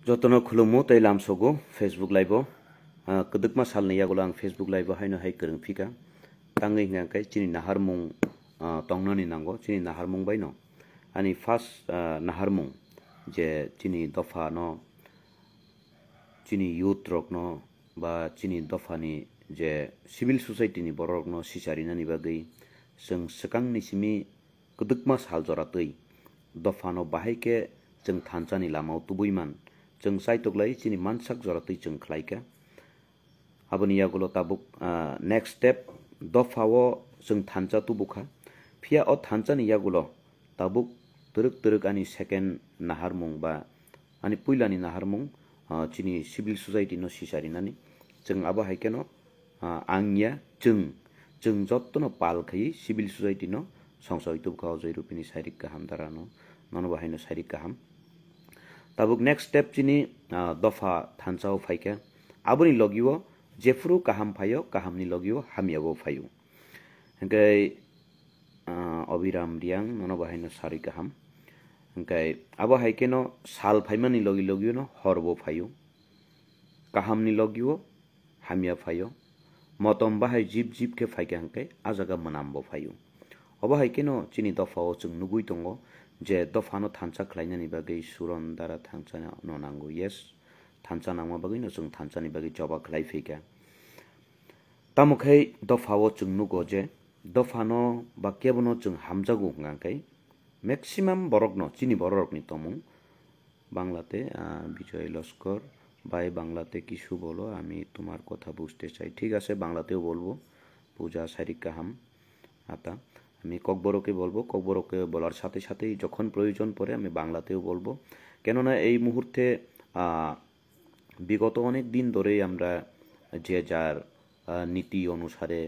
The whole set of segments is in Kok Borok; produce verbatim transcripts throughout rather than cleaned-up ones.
Jotono khulummo tei lamsogo Facebook live-o. Ah, kwdwkma salni yagulo ang Facebook live-o haino hai kwrwng phika. Tangwi hwnkha khe chini naharmung, ah, tongnani nango, chini naharmung baino. Ani first, ah, naharmung je chini dophano, chini youth rokno ba chini dophani je civil society ni borok rokno sicharinani bagwi chwng swkangni simi kwdwkma sal jora twi dophano bahai khe chwng thansa ni lama o tubui man. Chwng chaitok lai chini mansak jora twi chwng khlai kha. Aboni yagulo tabuk, ah, next step dopha o chwng thansa tubu kha. Phiya o thansa ni yagulo tabuk twrwk twrwk ani second naharmung ba ani puila ni naharmung, ah, chini civil society no sicharinani. Chwng abo hai kheno ah, ang ya, chwng, chwng jotono pal khai civil society no songsa oi tubukha o Joy Rupini sairik kaham dara no, nono bo haino sairik kaham. Tabuk next step chini, ah, dopha thansa o phaikha. Aboni logi o jephuru kaham phaio, kaham ni logi o hamya bo phaio. Hingke, ah, Obiram Riang, nono bo haino sari kaham. Hingke abo hai kheno sal phaimani logi logi no hor bo phaio. Kaham ni logi o hamya phaio. Motom bahai jip jip khe phaikha hwnkhe a jaga mwnam bo phaio. Obo hai kheno chini dopha o chwng nugui tongo je dopha no thansa khlainani bagwi suron dara thansa no nango. Yes, thansa nangma bagwi no chwng thansa ni bagwi choba khlai phaikha. Tamo khai dopha o chwng nugo je dopha no ba kebo no chwng hamjago hwnkha khe maximum borok no chini borok rok ni tomung Bangla te, ah, Bijoy Loskor, "ভাই, বাংলাতে কিছু বলো, আমি তোমার কথা বুঝতে চাই।" ঠিক আছে, বাংলাতেও বলবো। পূজা শারীরিক কাহাম আতা, আমি ককবরকে বলবো, ককবরকে বলার সাথে সাথেই যখন প্রয়োজন পড়ে আমি বাংলাতেও বলবো। কেননা এই মুহূর্তে, আহ, বিগত অনেক দিন ধরেই আমরা যে যার, আহ, নীতি অনুসারে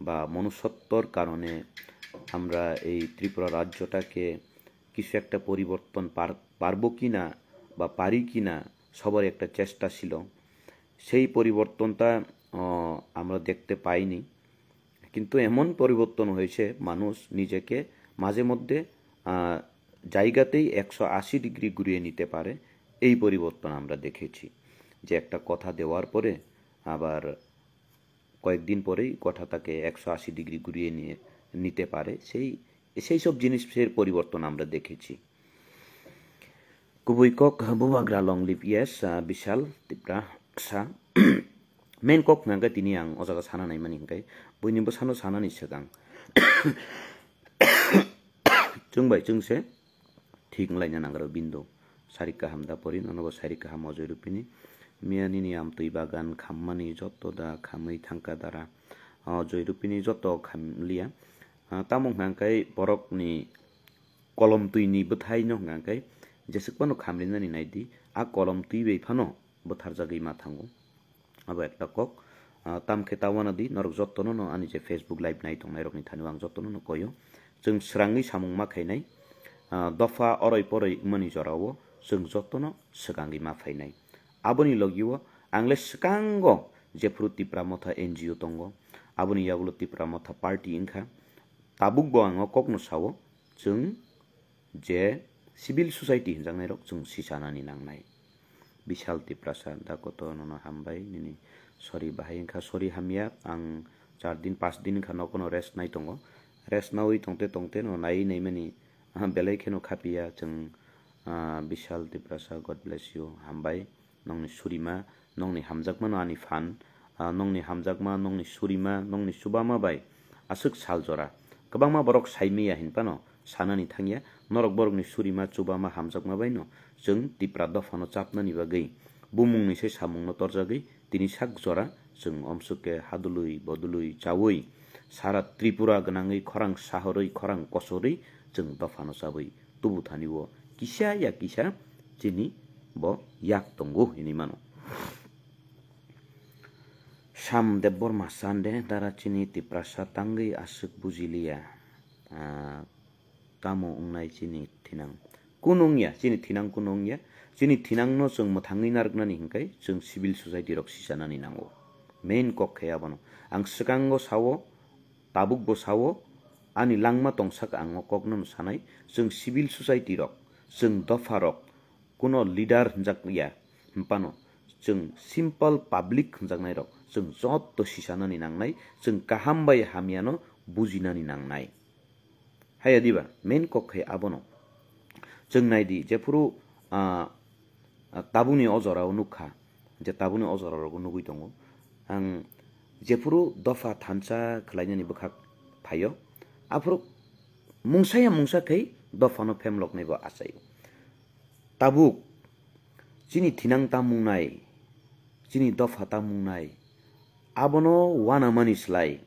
বা মনুষ্যত্বর কারণে আমরা এই ত্রিপুরা রাজ্যটাকে কিছু একটা পরিবর্তন পার-, পারবো কি না বা পারি কি না, সবার একটা চেষ্টা ছিল। সেই পরিবর্তনটা, আহ, আমরা দেখতে পাইনি। কিন্তু এমন পরিবর্তন হয়েছে, মানুষ নিজেকে মাঝে মধ্যে, আহ, জায়গাতেই একশো আশি ডিগ্রি ঘুরিয়ে নিতে পারে, এই পরিবর্তন আমরা দেখেছি। যে একটা কথা দেওয়ার পরে আবার কয়েকদিন পরেই কথাটাকে একশো আশি ডিগ্রি ঘুরিয়ে নিয়ে নিতে পারে, সেই, সেই সব জিনিসের পরিবর্তন আমরা দেখেছি। Kubui kok, bubagra long live, yes, ah, Bishal Tiprasa. Main kok hwnkha khe tini ang o jaga sana naimani hwnkhe buini bwsano sanani swkang chwng bai chwng se thik wnglaina nangrw bindo. Sari kaham da pori, nono bo sari kaham o Joy Rupini. Miya nini amtwi bagan khammani joto da khamwi thangkha dara. O Joy Rupini joto khamliya. Ah, tamo hwnkha khe borokni kolom twini bwthai no hwnkha khe jeswk phano khamrinani naidi, a kolom twi bai phano bwtharjagwi ma thango. Abo ekta kok. Ah, tam khe ta uanadi norok jotono no ani je Facebook live nai tongnai rokni thani o ang jotono no koyo. Chwng swrangwi samung ma khainai, ah, dopha oroi poroi wngmani jorao chwng jotono swkangwi ma phainai. Aboni logio ang le swkango jephuru Tipra Motha N G O tongo, aboni yagulo Tipra Motha Party wngkha. Tabuk bo ang o kokno sao, chwng je civil society hinjaknairok chwng sichanani nangnai. Bishal Tiprasa, da koto nono hambai, nini sorry bahai wngkha, sorry hamya, ang char din, panch din wngkha nokono rest nai tongo. Rest naui tongte tongte no naiwi naimani, aha, belai kheno khapiya chwng, ah, Bishal Tiprasa, God bless you, hambai. Nongni surima, nongni hamjakmano ani phan, ah, nongni hamjakma, nongni surima, nongni chubama bai aswk sal jora. Kwbangma borok saimaya hinphano sanani thangya, norok borokni surima, chubama, hamjakma baino chwng Tipra dophano chapnani bagwi bumungni se samungno torjagwi tini sak jora chwng omswk khe hadului bodului chaui sara Tripura gwnangwi khorang sahorwi khorang kosorwi chwng dophano chabwi tubu thani o kisa ya kisa chini bo yak tongo hinwi mano. Sam Debbarma sande dara chini Tiprasa tangwi aswk bujiliya, ah, tamo wngnai chini thinang? Kunu wngya, chini thinang kunu wngya. Chini thinangno chwng mwthangwi narwknani hwnkhe chwng civil society rok sichanani nango. Main kok khe abono. Ang swkango sao, tabukbo sao, ani langma tongsak ang o kokno no sanai, chwng civil society rok, chwng dopha rok, kuno leader hwnjak ya, hwnphano chwng simple public hwnjaknairok chwng joto sisanani nangnai, chwng kaham bai hamyano bujinani nangnai. Haya diba, main kok khe abono. Chwng nai di, jephuru, ah, ah, tabukni o jorao nukha, je tabukni o jorao nugwi tongo. Ang jephuru dopha thansa khlainani bwkhak phaio, aphuru mungsa ya mungsa khe dophano phemloknai bo achaio. Tabuk, chini thinang ta mungnai, chini dopha ta mungnai, abono uanamani slai,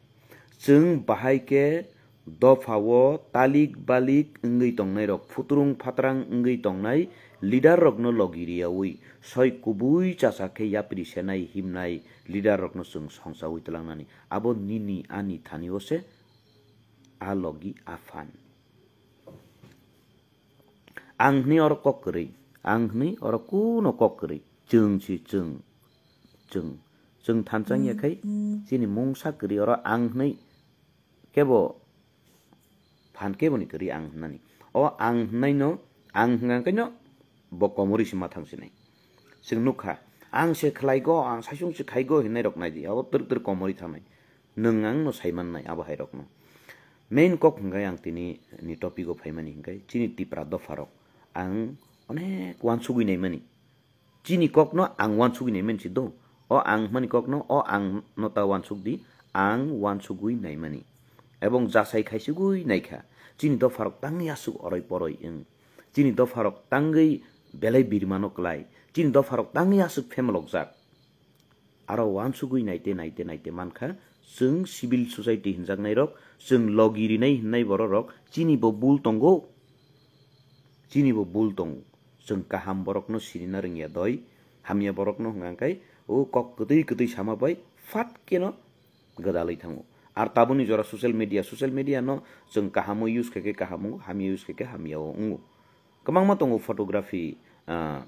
chwng bahai khe dophao talik balik wngwi tongnairok, phutrung phatrang wngwi tongnai leader rokno logi riyaui, soi kubui chacha khe yapri senai himnai leader rokno chwng songchaui tlangnani. Abo nini ani thani o se a logi a phan. Ang hwnwi oro kok kwrwi, ang hwnwi oro kuno kok kwrwi, chwng si chwng, chwng, chwng thansa wngya khai, chini mungsa kwrwi oro ang hwnwi kebo phan kebo ni kwrwi ang hwnani. O ang hwnnaino, ang hwnka khaino bo komorwi se ma thang sinai. Chwng nukha, ang se khlaigo, ang saisung se khaigo hinnairok nai di, abo twrwk twrwk komorwi thangnai. Nwng ang no sai mannai abo hai rokno. Main kok hwnkhe ang tini ni topic o phaimani hwnkhe chini Tipra dopha rok ang onek uansugwi naimani. Chini kokno ang uansugwi naimani si do. O ang hwnmani kokno o ang no ta uansuk di, ang uansugwi naimani. Ebong jasai khaisigwi naikha. Chini dopha rok tangwi aswk oroi poroi wng. Chini dopha rok tangwi belai birmano klai. Chini dopha rok tangwi aswk phemlokjak. Aro uansugwi naite, naite, naite mankha, chwng civil society hinjaknairok, chwng logi rinai hinnai bororok, chini bo bul tongo, chini bo bul tongo. Chwng kaham borokno sirina rwngya doi, hamya borokno hwnka khe, o kok kwtwi kwtwi sama bai phat keno gwdalwi thango. Ar tabukni jora social media, social media no chwng kahamo use khe khe kaham wngo, hamya use khe khe hamya o wngo. Kwbangma tongo photography, ah,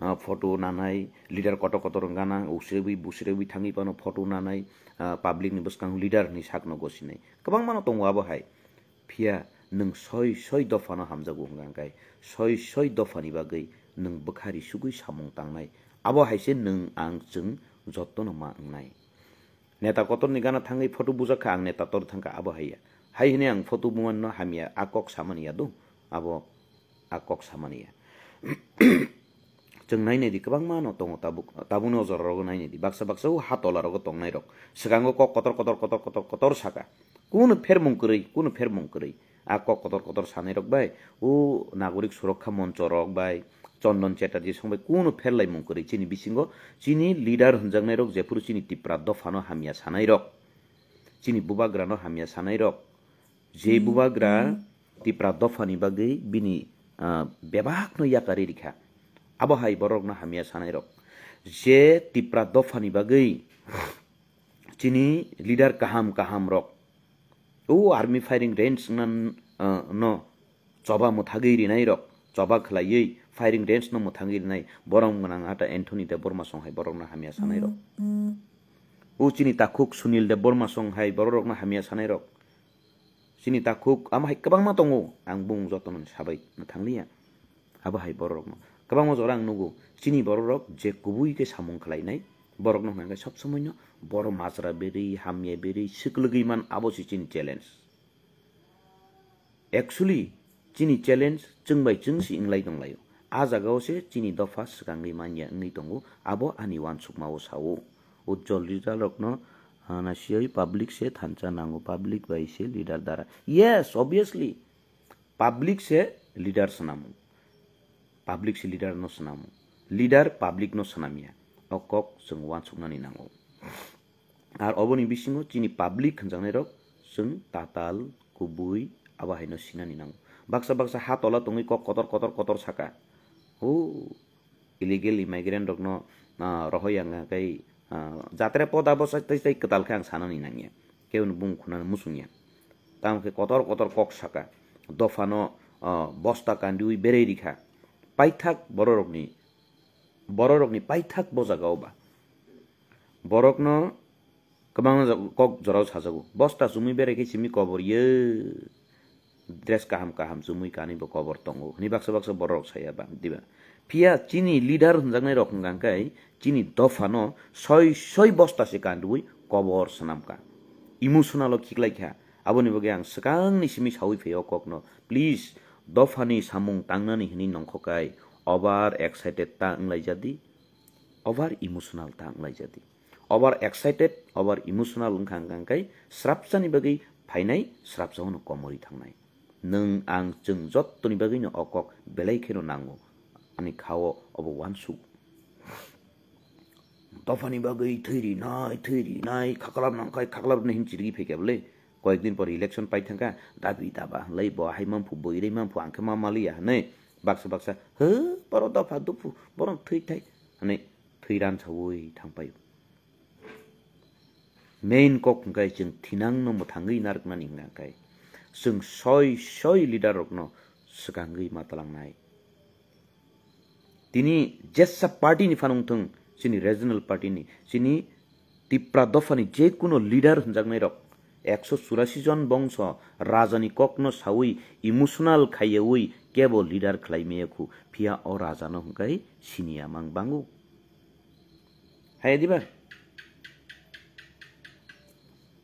ah, photo nanai, leader kotor kotor wng gana, usirwi busirwi thangwi phano photo nanai, ah, public ni bwskango leader hinwi sakno gosinai. Kwbangma no tongo abo hai. Phiya nwng soi soi dophano hamjago hwnka khe, soi soi dophani bagwi nwng bwkha risugwi samung tangnai. Abo hai se nwng ang chwng jotono ma wngnai. Neta kotorni gana thangwi photo bujak kha, ang neta tor thangkha, abo hai ya. Hai hwnwi ang photo bumanno hamya, a kok samani ya do, abo a kok samani ya. Chwng nainai di, kwbangma no tongo tabuk, tabukni o jora rogo nainai di. Baksa baksa o ha tola rogo tongnai rok. Swkango kok kotor kotor kotor kotor kotor saka. Kuno phermung kwrwi, kuno phermung kwrwi. A kok kotor kotor sanai rok bai, o nagorik surokkha moncho rok bai, Chondon Chatterjee song bai kuno pherlaimung kwrwi chini bisingo, chini leader hwnjaknai rok, jephuru chini Tipra dophano hamya sanai rok, chini bubagrano hamya sanai rok, je bubagra Tipra dophani bagwi bini, ah, bebakno yakarwi rikha, abo hai borokno hamya sanai rok, je Tipra dophani bagwi chini leader kaham kaham rok, o army firing range nan, ah, no choba mwthagwi rinai rok, choba khwlaiwi firing range no mwthagwi rinai, borom gwnang ata Anthony Debbarma song hai borokno hamya sanai rok. O chini takhuk Sunil Debbarma song hai borok rokno hamya sanai rok. Chini takhuk amo hai kwbangma tongo, ang bung jotono sabai no thangliya. Abo hai borok rokno kwbangma jora ang nugo, chini borok rok je kubui khe samung khlainai, borok no hwnka khe sob somoi no borok majra berwi, hamya berwi, swklwgwi man, abo se chini challenge. Actually, chini challenge chwng bai chwng se wnglai tonglaio. A jagao se chini dopha swkangwi manya wngwi tongo, abo ani uansukmao sao. Ujjwal leader rokno, ah, nasioi public se thansa nango, public bai se leader dara. Yes, obviously, public se leader swnamo. Public se leader no swnamo. Leader public no swnamya. O kok chwng uansuknani nango. Ar oboni bisingo chini public hwnjaknai rok chwng tatal, kubui, abo haino sinani nango. Baksa baksa ha tola tongwi kok kotor kotor kotor saka. O illegal immigrant rokno, ah, rohoi ang khe, ah, jatre poda bo sai, tai, tai kwtal khe ang sanani nangya. Kebo ni bung khunani muchungya. Tamo khe kotor kotor kok saka. Dophano, ah, bosta kandiui berei rikha. Paithak bororokni, bororokni paithak bo jagao ba. Borokno kwbangma kok jorao sajago. Bosta chumui berai khe simi kobor ye. dress kaham kaham chumui kanwi bo kobor tongo hwnwi baksa baksa borok saya ba, diba? Phiya chini leader hwnjaknai rok hwnkha khe chini dophano soi soi bosta se kanrwi kobor swnamkha, emotional o khiklaikha. Aboni bagwi ang swkangni simi saui phaio kokno, please, dophani samung tangnani hwnwi nongkhokai over excited ta wnglaijadi, over emotional ta wnglaijadi. Over excited, over emotional wngkha hwnkha khe srapsani bagwi phainai, srapsa hwnwi komorwi thangnai. Nwng ang chwng jottoni bagwino o kok belai kheno nango. Ani khao obo uansuk. Dophani bagwi thwi rinai, thwi rinai, khaklap nangkhai, khaklap nai hin chirigwi phaikha bwle. Koyekdin por election pai thangkha, dabi daba hwnlai bo hai mamphu, bo irei mamphu, ang khe ma maliya hwnwi. Baksa baksa, "He, boro dopha duphu, borom thwi thai," hwnwi thwi ransaui thangpaio. Main kok hwnkhe chwng thinangno mwthangwi narwknani hwnkha khe chwng soi soi leader rokno swkangwi ma twlangnai. Tini jesa party ni phano wngthung, chini regional party ni, chini Tipra dopha ni je kuno leader hwnjaknai rok, ekso churasi jon bongso raja ni kok no saui emotional khaiyaui kebo leader khlai maya khu, phiya o raja no hwnkhe siniya mang bango. Hai diba?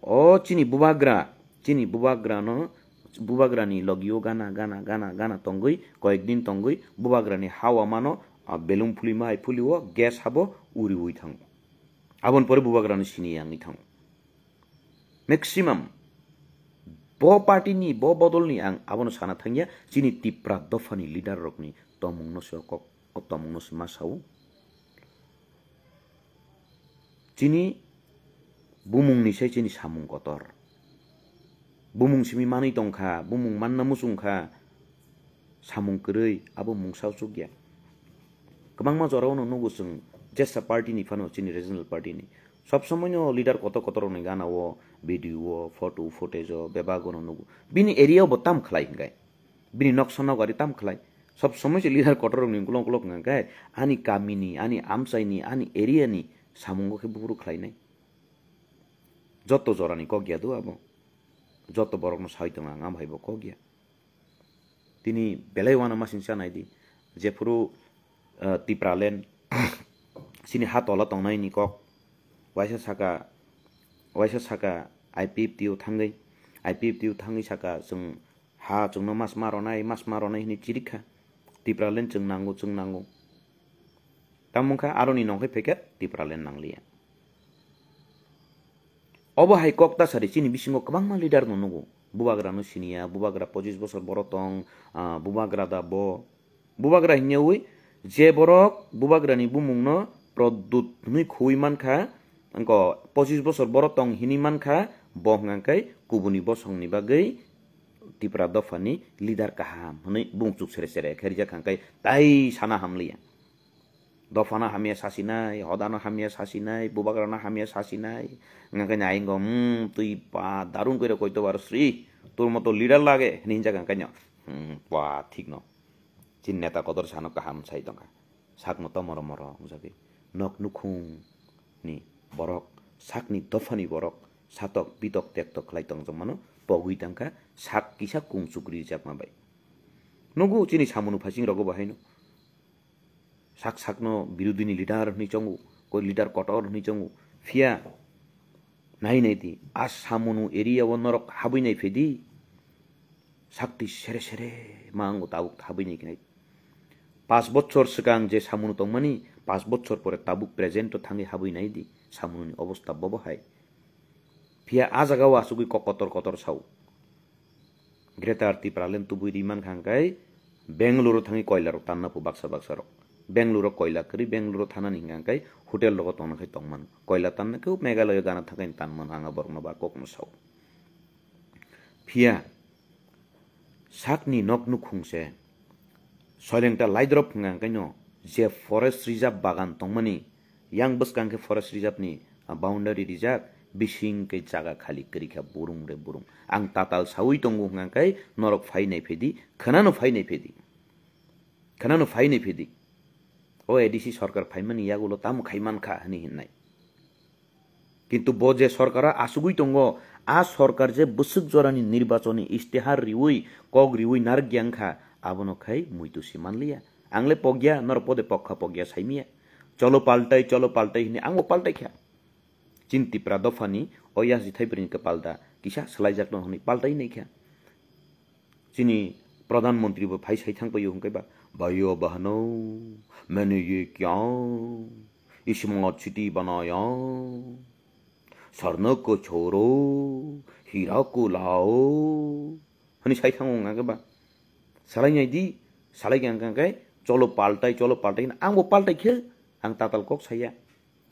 O chini bubagra, chini bubagra no, bubagra ni logio gana, gana, gana, gana tongwi, koyekdin tongwi, bubagra ni hawa mano, ah, belum phuli ma hai phuli o, gas habo uriui thango. Aboni pore bubagra no sini yangwi thango. Maximum bo party ni, bo bodol ni ang abono sana thangya, chini Tipra dopha ni leader rok ni tomung no se kok, o tomung no se ma sao. Chini bumung ni sai chini samung kotor. Bumung simi manwi tongkha, bumung manna muchungkha, samung kwrwi abo mungsa chukya. Kwbangma jorao no nugo chwng jesa party ni phano chini regional party ni. Sob somoi no leader kotor kotor rok ni gana o video o, photo footage o bebak no nugo. Bini area o bo tam khlai hinkai. Bini noksa nok ari tam khlai. Sob somoi se leader kotor rok ni ukulok ukulok hwnka khe ani kami ni, ani amchai ni, ani area ni samung o khe buphuru khlai nai. Joto jora ni kok ya do abo. Joto borok no sai tongo ang, am hai bo kok ya. Tini belai uanama singsa nai di. Jephuru, eh, Tipraland chini ha tola tongnai ni kok. Waisa saka, waisa saka I P F T o thangwi, I P F T o thangwi saka chwng ha chwngno mas ma ronai, mas ma ronai hinwi chirikha. Tipraland chwng nango, chwng nango. Tamo wngkha aroni nongkhai phaikha Tipraland nangliya. Obo hai kok ta sari chini bisingo kwbangma leader no nugo. Bubagra no siniya, bubagra pochis bosor boro tong, ah, bubagra da bo. Bubagra hinyawi je borok bubagra ni bumung no Pradyut hwnwi khuwi mankha, angko pochis bosor boro tong hinwi mankha, bo hwnkha khe kubuni bosong ni bagwi Tipra dopha ni leader kaham hwnwi bung chuk sere sere khe rijak hwnkha khe tai sana hamliya. Dophano hamya sasinai, hodano hamya sasinai, bubagrano hamya sasinai. Hwnkha khe ayingo, "Hmm, twi pa darung koi rok koi to bar sri, tor moto leader lage," hinwi hinjak hwnkha khe, "Hmm, pa thik no. Chini neta kotor sano kaham sai tongkha. Sakno to moro moro," wngjagwi. Nok nukhung ni borok, sakni dophani borok, satok bitok tektok khlai tongjakmano pogwi tangkha, sak kisa kung chukri rijakma bai. Nugo chini samung phaising rogo bo haino. Sak sakno birodini leader hwnwi chongo, koi leader kotor hwnwi chongo. Phiya nai nai di, a samunu area o norok habwi nai phedi. Sakti sere sere ma ango tabuk habwi nai khnai. Pas bochor swkang je samunu tongmani, pas bochor pore tabuk present o thangwi habwi nai di. Samununi obostha bobo hai. Phiya a jaga o achugwi kok kotor kotor sao. Greater Tipraland tubui ri mankha hwnkhe Bangalore o thangwi koila rok tanna phu baksa baksa rok. Bangalore o koila kwrwi Bangalore o thanani hwnkha hwnkhe hotel rogo tongna khai tongmano. Koila tanna khe Meghalaya gana thangkhe tanmano ang a borokno ba kokno sao. Phiya sakni nok nukhung se Soilengta Laidrop hwnkha hwnkhe no je forest reserve bagan tongmani, yang bwskang khe forest reserve ni, ah, boundary rijak, bising khe jaga khali kwrwi kha burung re burung. Ang tatal saui tongo hwnkha khe norok phai nai phedi, khwnano phai nai phedi. Khwnano phai nai phedi. O A D C sarkar phaimani yagulo tamo khai mankha hwnwi hinnai. Kintu bo je sorkar asugwi tongo, a sorkar je bwswk jorani nirbachoni istihar riwi, kok riwi narwkya wngkha, abono khai muitu si manliya. Ang le pokya, norok pode pokha pokya saimiya. Cholo paltai, cholo paltai hini ang bo paltai kha. Chin Tipra dophani o yasi thaibrwini kwpal da kisa swlaijakno hwnwi paltai naikha. Chini Pradhan Mantri bo phai sai thang paio hwnkhe ba, "Bhaiyo bahno, maine ye kya? Smart city banaya, swarno ko chhoro, hira ko lao," hwnwi sai thango hwnkhe ba. Salai nai di, salai khe hwnkhe cholo paltai, cholo paltai hwnwi ang bo paltai khe, ang tatal kok saya.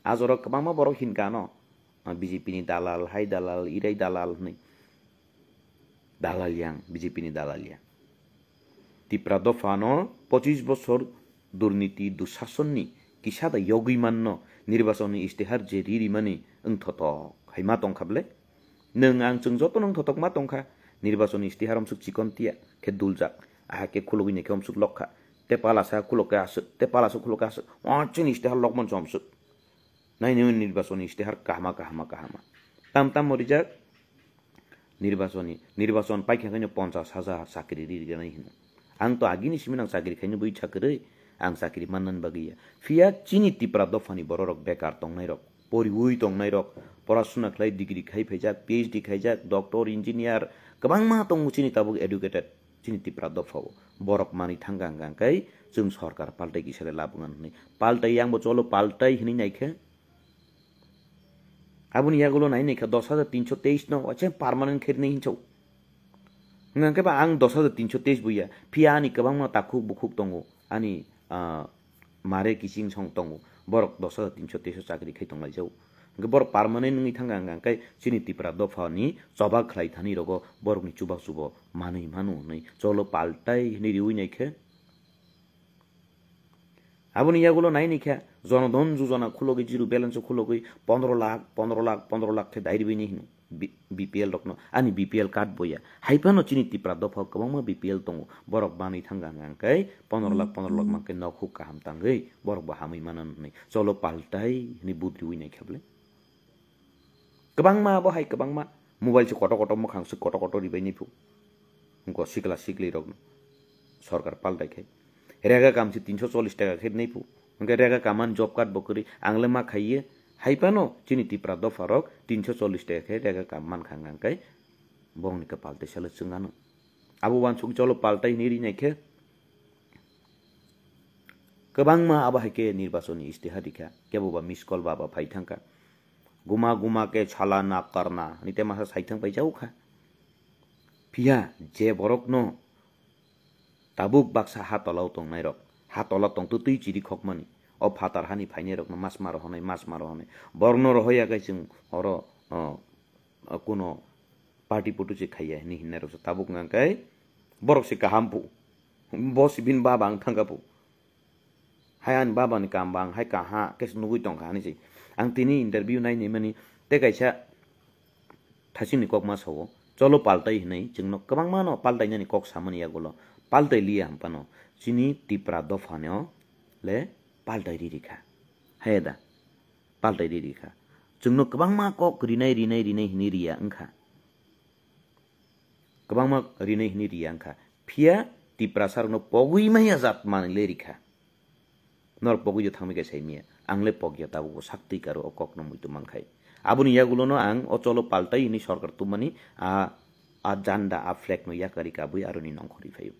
A jorao kwbangma borok hinkha ano, "B J P ni dalal, hai dalal, irai dalal," hwnwi. Dalal yang, B J P ni dalal yang. Tipra dopha no pochis bosor durniti dusasonni kisa da yogwi manno, nirbachon ni istihar je ririmani wng thotok hai ma tongkha ble? Nwng ang chwng joto no wng thotok ma tongkha, nirbachon ni istihar omsuk chikon tiya khe duljak, aha khe khulugwi naikhe omsuk lokha, te palasa khulok khe aswk, te palasa khulok khe aswk, o chini istihar lokmon chomsuk. Nai nini nirbachon ni istihar kahama, kahama, kahama. Tam tam mo rijak nirbachon ni, nirbachon paikha khe ponchas hajar chakri ri rinai hino. Ang to agini simi nang chakri khaino bui chakri, ang chakri mannan bagwi ya. Phiya chini Tipra dopha ni borok rok bekar tongnai rok, poriwi tongnai rok, porasuna khlai degree khai phaijak, P H D khaijak, doctor, engineer, kwbangma tongo chini tabuk educated. Chini Tipra dopha o borok manwi thangkha hwnkha khe chwng sorkar paltai kisa le labwna hwnwi. Paltai yang bo cholo paltai hwnwi naikhe. Aboni yagulo nai naikha dos hajar tinso teis no waisa permanent khe rinai hinso. Hwnkha khe ba ang dos hajar tinso teis buya. Phiya ani kwbangma takhuk bukhuk tongo. Ani, ah, mare kiching song tongo. Borok dos hajar tinso teis o chakri khai tonglaijao. Hwnkhe borok permanent wngwi thangkha hwnkha khe chini Tipra dopha ni choba khlai thani rogo borok ni chuba chubo manwi manu hwnwi cholo paltai hwnwi riwi naikhe. Aboni yagulo nai naikha, Jono Dhan Yojana khulogwi, zero balance o khulogwi, pondro lakh, pondro lakh, pondro lakh khe dai rwini hino, B-, B P L rokno, ani B P L card boya. Hai phano chini Tipra dopha o kwbangma B P L tongo, borok manwi thangkha hwnkha khe, pondro lakh, pondro lakh mankhe nok huk kaham tangwi, borok bo hamwi mano hwnwi. Cholo paltai hwnwi budriwi naikha ble. Kwbangma abo hai kwbangma mobile se kotor kotor mwkhang se kotor kotor ribai ni phu. Wngkha sikla sikli rok sorkar paltai khai. Rega kam se tinso chollish taka khe nai phu. Hwnkhe rega kam an job card bo kwrwi ang le ma khaiye. Hai phano chini Tipra dopha rok tinso chollish taka khe rega kam man kha hwnkha khe bongni kwpal tei salo chwng ano. Abo uansuk cholo paltai hinwi rinai khe kwbangma abo hai khe nirbachon ni istihar rikha. Kebo ba miss call ba ba phai thangkha. Guma guma ke chala na karna, hwnwi tei masa saithang pai jao kha. Phiya je borokno tabuk baksa ha tola o tongnai rok, ha tola tongtwtwi chiri khokmani, o phatar hani phainai rokno mas ma rohonai, mas ma rohonai. Borokno rohoya khe chwng oro, o, o, kuno party putu se khaiya hwnwi hinnai rok tabuk wngkha khe borok se kaham phu. Bo se bini baba wng thangkha phu. Hai ani baba ni kam ba ang hai kaha khe se nugui tongkha hinwi se. Ang tini interview nai nai mani tei kaisa thaching ni kok ma sao. Cholo paltai hinwi chwngno kwbangma no paltai nani kok samani yagulo. Paltai liya hwn phano chini Tipra dopha no le paltai ri rikha. Hai da. Paltai ri rikha. Chwngno kwbangma kok rinai, rinai, rinai hinwi riya wngkha. Kwbangma rinai hinwi riya wngkha. Phiya Tiprasa rokno pogwi maya jat manwi le rikha. Norok pogwi do thangwi khe sai miya. Ang le pogya tabuk bo sak twi karo o kok no muitu mankhai. Aboni yagulo no ang o cholo paltai hinwi sorkar tubmani a, a janda a flag no yakari kabui aroni nongkhorwi phaio.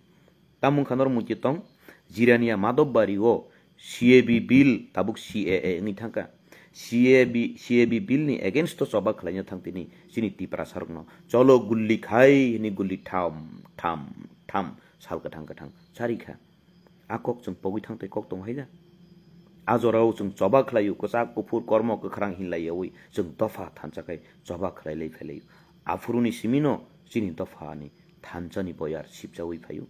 Tamo wngkha norok muitu tong, Jirania Madhobari o C A B bill, tabuk C A A wngwi thangkha. C A B, C A B bill ni against o choba khlaina thang tini chini Tiprasa rokno. Cholo gulli khai hwnwi gulli tham, tham, tham sal kwthang kwthang charikha. A kok chwng pogwi thang tei kok tong hai da. A jorao chwng choba khlaio, kwchak kuphur kormo kwkhrang hinlaiyaui chwng dopha thansa khai choba khlai lai phai laio. Aphuruni simino chini dophani thansani boyar sipchaui phaio.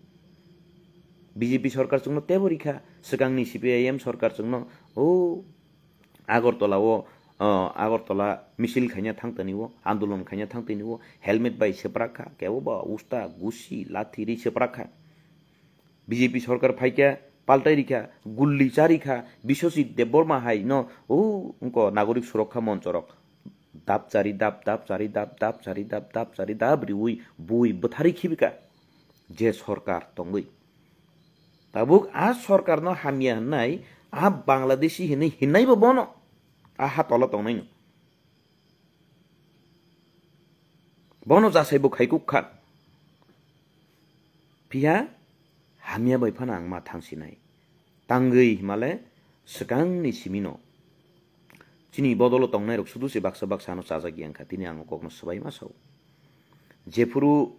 B J P sorkar chwngno tebo rikha, swkangni C P I M sorkar chwngno, o, Agartala o, o, Agartala misil khaina thang tani o, andolon khaina thang tani o, helmet bai swprak kha, kebo ba usta, gusi, lathi ri swprak kha. B J P sorkar phaikha, paltai rikha, gulli charikha, Biswajit Debbarma hai no, o, wngko Nagorik Surokha Monchorok. Dap chari dap, dap chari dap, dap chari dap, dap chari dap riwi bui bwtharwi khibika je sorkar tongwi. Tabuk a sorkarno hamya hwnwi a Bangladeshi hinwi hinaibo bono a ha tola tongnaino. Bono jasaibo khaikuk kha. Phiya hamya bai phano ang ma thangsinai. Tangwi himale swkangni simino chini bodolo tongnairok sudu se baksa baksa ano chajak yang kha, tini ang o kokno swbai ma sao. Jephuru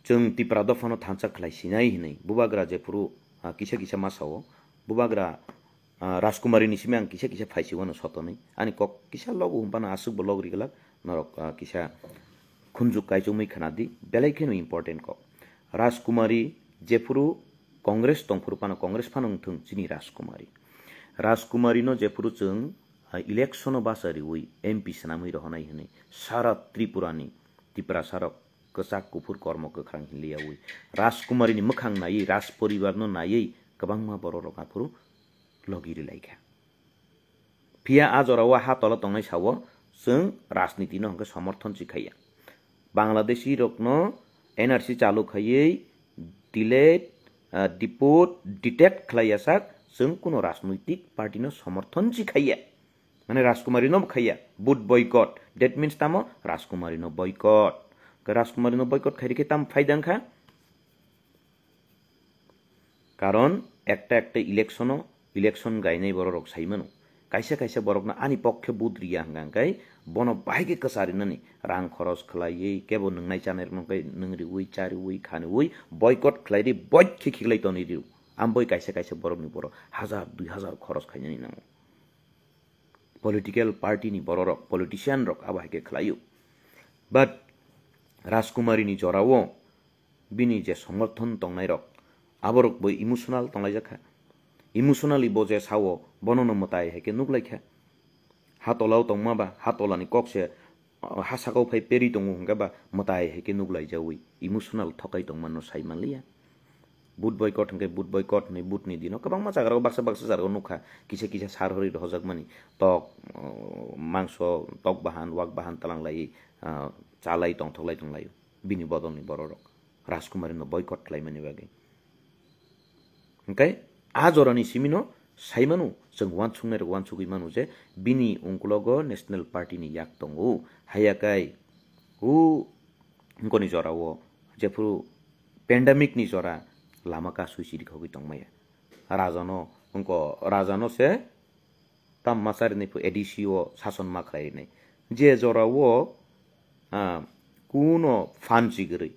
chwng Tipra dophano thansa khlai sinai hinwi bubagra jephuru, ah, kisa kisa ma sao, bubagra, ah, Rajkumari ni simi ang kisa kisa phaisi wano sotonwi. Ani kok kisa logo hwnphano aswk bo log riglak norok, ah, kisa khunjuk kaichomwi khna di, belai kheno important kok. Rajkumari jephuru Congress tongphuru phano Congress phano wngthung chini Rajkumari. Rajkumari no jephuru chwng, ah, election o basa riwi M P swnamwi rohonai hinwi sara Tripura ni Tiprasa rok kwchak kuphur kormo kwkhrang hinliyawi Rajkumari ni mwkhang naiwi Raj poribar no naiwi kwbangma borok rok aphuru logi rilaikha. Phiya a jorao ha tola tongnai sao chwng rajniti no hwnkhe somorthon si khaiya. Bangladeshi rokno N R C chalu khaiwi delete, ah, deport, detect khlaiya sak chwng kuno rajnoitik party no somorthon si khaiya. Mane Rajkumari no khaiya, vote boycott. That means tamo Rajkumari no boycott. Ke Rajkumari no boycott khairi khe tam phaida wngkha? Karon ekta ekta election o, election gainai borok rok sai mano. Kaisa kaisa borok no ani pokhe vote riya hwnka hwnkhe bono bahai khe kwcharinani rang khoros khlaiwi kebo nwngnai chanai rokno khe nwngriwi chariwi khaniwi boycott khlairi boycott khe khiklai tonwi rio. Amboi kaisa kaisa borok ni boro hajar dui hajar khoros khainani nango. Political party ni bororok, politician rok abo hai khe khlaio. But Rajkumari ni jorao bini je somorthon tongnai rok, aborok bo emotional tonglaijak kha. Emotionally bo je sao, bono no mwtai hai khe nuklaikha. Ha tolao tongma ba, ha tolani kok se, ah, ha sakao phai peri tongo hwnkhe ba mwtai hai khe nuklaijawi, emotional thokai tongmano sai manliya. Vote boycott hwnkhe vote boycott hwnwi vote ni dino kwbangma jagarao baksa baksa jagao nukha, kisa kisa sar hori rohorjakmani tok, uh, mangso tok bahan, wak bahan talanglai, uh, chalai tongthoklai tonglaio bini bodolni bororok Rajkumari no boycott khlaimani bagwi. Hwnkhe a jorani simino saimano chwng uansuknairok uansugwi mano je bini ungkulogo National Party ni yak tongo, haiya kai o wngkoni jorao jephuru pandemic ni jora lama kasui chirikhogwi tongmaya. Rajano wngko, rajano se tamma charinai phu A D C o sason ma khlai rinai. Je jorao, ah, kuno phan chigri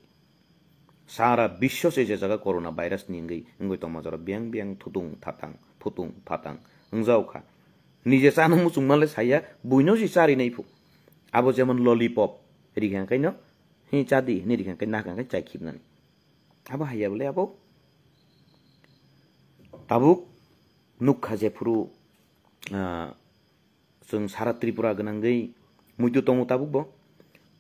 sara bisho se je jaga corona virus ni wngwi, wngwi tongma jora biyang biyang thutung thatang, thutung thatang wngjaokha. Nije chana muchung male saya, buino si charinai phu. Abo jemon lollipop, rikha kaino, hi chadi, hinwi rikha kai nakha kai chai khibnani. Abo haiya bole abo. Tabuk nukha jephuru, ah, chwng sara Tripura gwnangwi muitu tongo tabuk bo.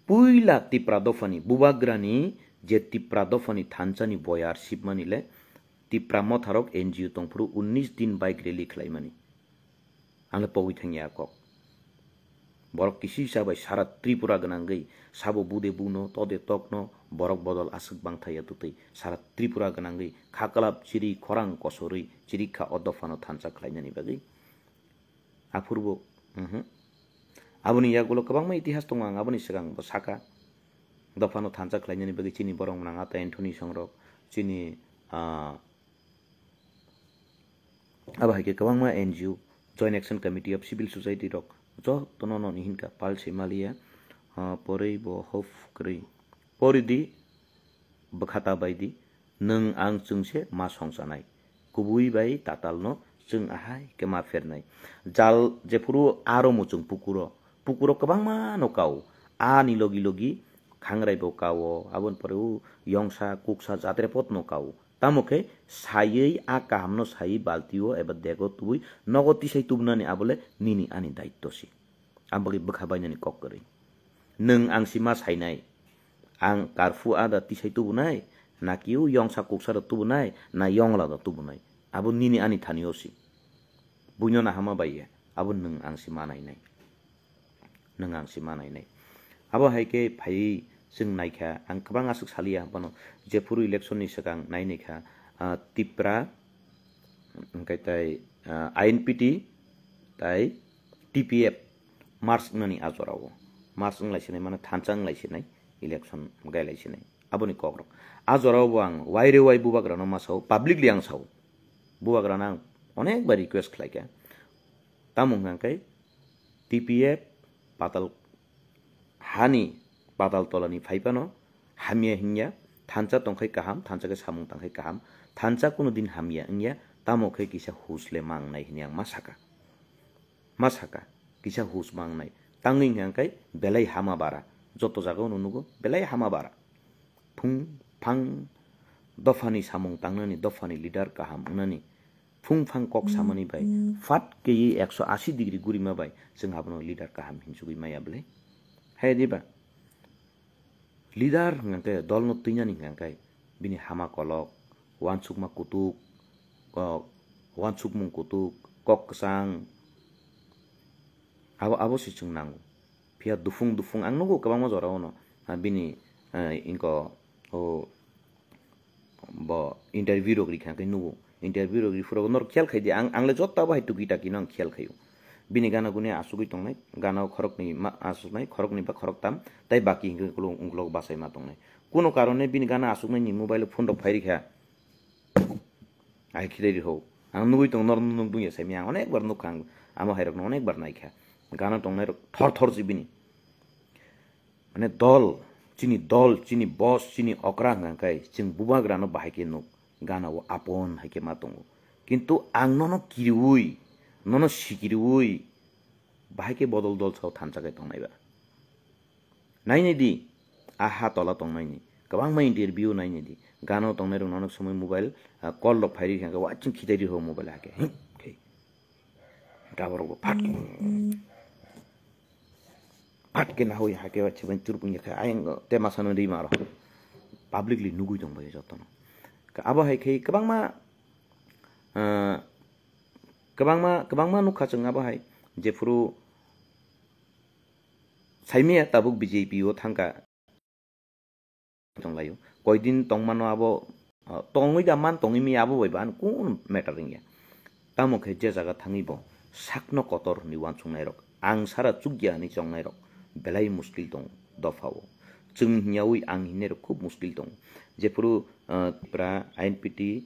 Puila Tipra dophani, bubagrani je Tipra dophani thansani boyar sibmani le Tipra motharok N G O tongphuru unnish din bike rally khlaimani. Ang le pogwi thangya kok. Borok kisi sa bai sara Tripura gwnangwi sabo bude buno, tode tokno, borok bodol aswk bangthaya twtwi sara Tripura gwnangwi khaklap chiri khorang kosorwi chirikha o dophano thansa khlainani bagwi. Aphurbo, mhm. Aboni yagulo kwbangma itihas tongo, ang aboni swkang bo saka. Dophano thansa khlainani bagwi chini borok mwnang ata Anthony songrok, chini, ah, abo hai khe kwbangma N G O, Joint Action Committee of Civil Society rok jotono noni hinka pal se maliya, ah, porwi bo hof kwrwi. Pori di bwkha ta bai di, nwng ang chwng se ma songchanai. Kubui bai tatalno chwng ahai khe ma phernai. Jal jephuru aro muchung pukuro, pukuro kwbangma no kao. Ani logi logi khangrai bo kao, aboni pore o yongsa, kuksa, jatrepot no kao. Tamo khe saiwi a kahamno saiwi baltio eba dego tubui nogo tisai tubunani abole nini ani daitto se. Ang bagwi bwkha bainani kok kwrwi. Nwng ang si ma sainai. Ang karphu ada tisai tubunai, na kiu yongsa kuksa da tubunai, na yongla da tubunai. Abo nini ani thani o si. Buino nahama bai ya. Abo nwng ang si ma nainai. Nwng ang se ma nainai. Abo hai khe phaiwi chwng naikha, ang kwbang aswk saliya bono, jephuru election ni swkang nai naikha, ah, Tipra, hwnkhe tai, ah, I N P T, tai T P F merge wngnani a jorao. Merge wnglai sinai mane thansa wnglai sinai, election gailai sinai. Aboni kokrok. A jorao bo ang waire wai bubagrano ma sao, publicly ang sao. Bubagrano ang onek bar request khlaikha. Tamo hwnkha khe T P F patal hani patal tolani phaiphano hamya hinya, thansa tongkhai kaham, thansa khe samung tangkhai kaham, thansa kuno din hamya wngya, tamo khe kisa hus le ma wngnai hwnwi ang ma saka. Ma saka, kisa hus ma wngnai. Tangwi hwnkha khe belai hama bara. Joto jagao no nugo, belai hama bara. Phung phang dophani samung tangnani, dophani leader kaham wngnani, phung phang kok samani bai, phat keywi ekso asi degree gurima bai, chwng abono leader kaham hinsugwi maya bwle? Hai diba? Leader hwnkhe dolno twinani hwnkhe bini hama kolok, uansukma kutuk, o, uansukmung kutuk, kok kwchang, abo, abo se chwng nango. Phiya dufung dufung ang nugo kwbangma jorao no, ah, bini, ah, inko, o, bo interview rok rikha khe nugo. Interview rok riphuru norok khiyal khai di, ang, ang le joto abo hai tuki taki no ang khiyal khaio. Bini gana guni asugwi tongnai, gana o khoroknwi ma-, asuknai, khoroknwi ba khoroktam, tai baki hwnkhe ukulok, ukulok bachai ma tongnai. Kuno karone bini gana asuknai ni mobile phone rok phai rikha. Ai khirai riho. Ang nugwi tong, nor nuk bungya saimya, ang onek bar nukha, ang amo hai rokno onek bar naikha. Gana tongnai rok thor thor si bini. Mane dol, chini dol, chini boss, chini okra hwnkha khe chwng bubagrano bahai khe nuk, gana o apon hai khe ma tongo. Kintu ang nono kiriwi, nono sikiriwi, bahai khe bodol dol sao thansa khe tongnai ba. Nainai di, a ha tola tongnaini. Kwbangma interview nainai di. Gana o tongnai rok nono somoi mobile, ah, call rok phai rikha khe, wa chwng khitai riho mobile hakhe. Hmm, khe. Tower rok bo phat. Phat khe nahui hakhe wa chwng turpung yakhe ayang te masa no rima ro. Publicly nugwi tong bai jotono. Ka abo hai khe kwbangma, ah, kwbangma, kwbangma nukha chwng abo hai. Jephuru saimaya tabuk B J P o thangkha tonglaio. Koidin tongmano abo, ah, tongwi da man tongwi mi abo bai ban kun matter wngya. Tamo khe je jaga thangwi bo sakno kotor hwnwi uansuknai rok, ang sara chukya hwnwi chongnai rok belai muskil tongo dopha o. Chwng hinyawi ang hinai rok khub muskil tongo. Jephuru, ah, Tipra, I N P T,